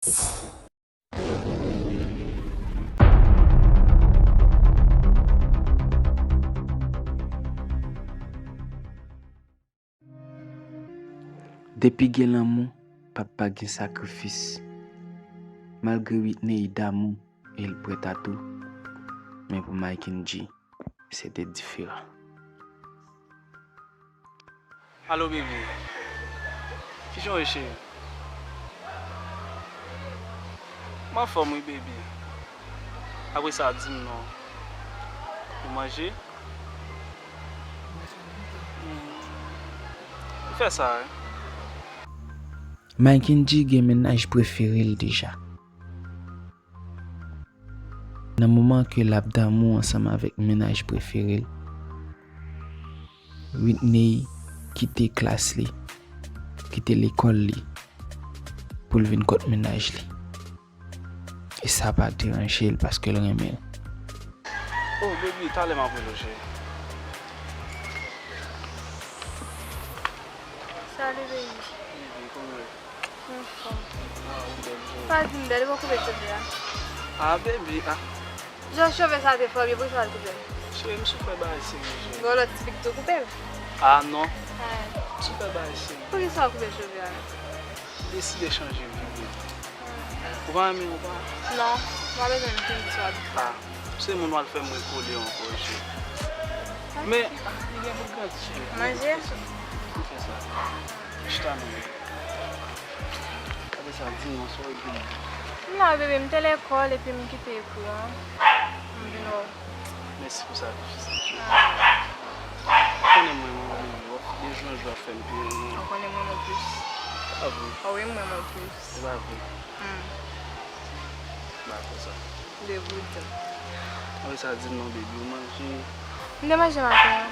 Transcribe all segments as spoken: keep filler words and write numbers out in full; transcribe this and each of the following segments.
Depi gen lanmou, p ap pa gen sakrifis. Malgre Whitney damou e l prèt a tou, men pou Mike and G, se te diferan. Alo, baby. Kijan w ye, cheri? M anfòm, wi, baby. Apre sa, di m non. Ou manje? Hmm. Ou fè sa, wi. Mike and G gen mennaj prefere l deja. Nan moman ke l ap damou ansanm avèk mennaj prefere l, Whitney kite klas li, kite lekòl li, pou l vin kot mennaj li. E sa pa deranje l paske l renmen l. Oh, baby, talè m ap rele w, cheri. Salut, baby. Baby, kòman w ye? Anfòm. Ah, ou bèl, cheri. Pa di m bèl, ou poko koupe cheve a. Ah, baby, ah. Jan cheve sa te fè w byen, poukisa w al koupe l? Cheri, m sou fè bagay serye, cheri. Gen yon lòt tifi ki tou koupe l? Ah, non. Ah. M sou fè bagay serye. Poukisa w koupe cheve a? M deside chanje vi, baby. Ou pa renmen, ou pa? Non, m pa bezwen vin di sa w ap di sa. Ah, se moun w al fè m rekole ankò, cheri. Men, li gen pou l grandi, cheri. Manje? Ou fè sa. Chita non. Apre sa, di m non, sa w ap di m. M la, bebe, m te lekòl epi m kite kou an. M vin wè w. Mèsi pou sakrifis ou fè. Ah. Ou konnen mwen, mwen, mwen, w ap de jou an jou ap fè m pi renmen w. Ou konnen mwen, mwen plis. Pa vre. Ah wi, mwen, mwen plis. Se pa vre. Hmm. M pa kwè sa. De pou di m. Apre sa, di m non, baby, ou manje? M te manje maten an.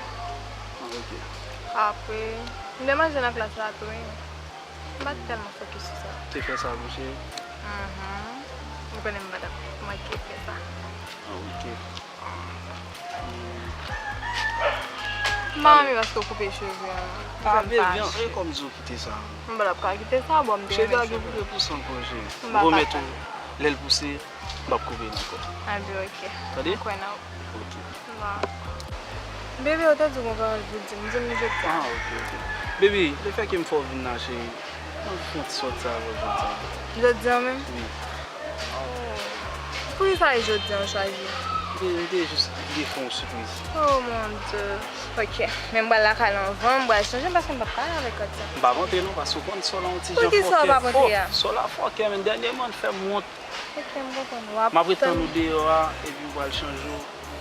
Ah, ok. Apre, m te manje nan klas la tou, wi. M pa t tèlman fokis sou sa. Te fè sa pou cheri? Mhm. Ou konnen m pa t ap manke fè sa. Ah, ok. M pa renmen paske w koupe cheve a. Ah, baby, e kòm di w kite sa. M pa t ap ka kite sa, bon, m te renmen cheve. Cheve a gen pou repousan ankò, cheri. M pa ka tann. Bon, men tou, lè l pouse, m p ap koupe l ankò. Ah, ben, ok. Tande? M kwè nan ou. Ok. Bon. Bebe, ou te di w gon pawòl pou di m, di m li jodi a. Ah, ok, ok. Baby, lefètke m fè w vin la, cheri, m ap fè yon ti sòti avè w jodi a. Jodi a menm? Wi. Oh. Poukisa e jodi a w chwazi? M te, m te jis vle fè w yon sipriz. Oh, mon Dieu. Ok. Men m pral lakay la anvan, m pral chanje paske m p ap ka ale avèk kòd sa. M p ap antre non, paske w konn sò la yon ti jan fòkè. Poukisa w p ap antre a? Sò la fòkè, men dènyèman l fè m wont. Ok, m konprann. W ap tann. M ap ret tann ou deyò a, epi m pral chanje w.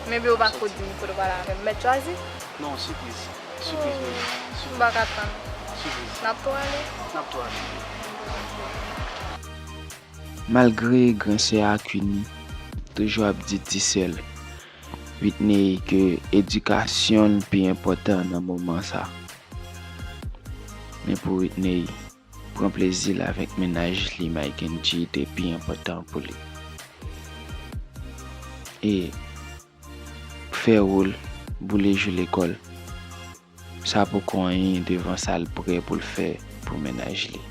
Men bebe, ou pa ko di m kote w pral avè m. Mèt chwazi? Non, sipriz. Sipriz, bebe. M pa ka tann. Sipriz. N ap tou ale? N ap tou ale. Malgre gran sè a Queenie toujou ap di ti sè l, Whitney, ke edikasyon l pi enpòtan nan moman sa. Men pou Whitney, pran plezi l avèk mennaj li Mike and G te pi enpòtan pou li. E fè wou l, boule jou lekòl, sa poko anyen devan sa l prè pou l fè pou mennaj li.